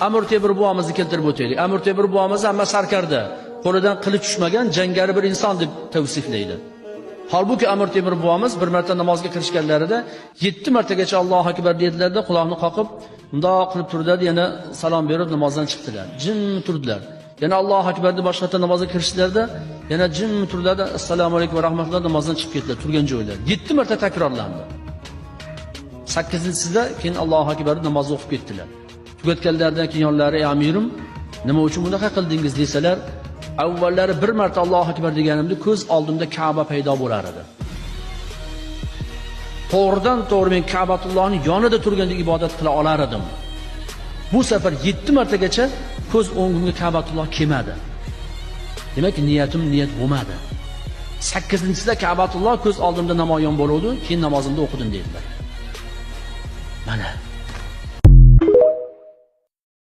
Amir Temur bobomizni keltirib o'taylik. Amir Temur bobomiz hamma sarkarda, qo'lidan qilich tushmagan jangari bir inson deb tavsiflaydi. Holbuki Amir Temur bobomiz bir marta namozga kirishganlarida 7 martagacha Allohu akbar dedilarda, quloqni qoqib, bundoq qilib turdilar, yana salom berib namozdan chiqdilar. Jim turdilar. Yana Allohu akbar deb boshqa namozga kirishdilarda, yana jim turdilar, assalomu alaykum va rahmatulloh namozdan chiqib ketdilar, turgan joylar. 7 marta takrorlandi. 8-chisida keyin Allohu akbar deb namozni o'qib ketdilar. Tugatganlaridan keyin yonlari, "Ey amirim, nima uchun bunaqa qildingiz?" desalar, avvallari bir marta Allohu akbar deganimda ko'z oldimda Ka'ba paydo bo'lar edi. To'g'ridan to'g'ri men Ka'batullohning yonida turganda ibodat qila olar edim. Bu safar 7 martagacha ko'z o'ngimga Ka'batulloh kelmadi. Demak, niyatim niyat bo'lmadi. 8-chisida Ka'batulloh ko'z oldimda namoyon bo'ldi, keyin namozimni o'qidim dedilar. Mana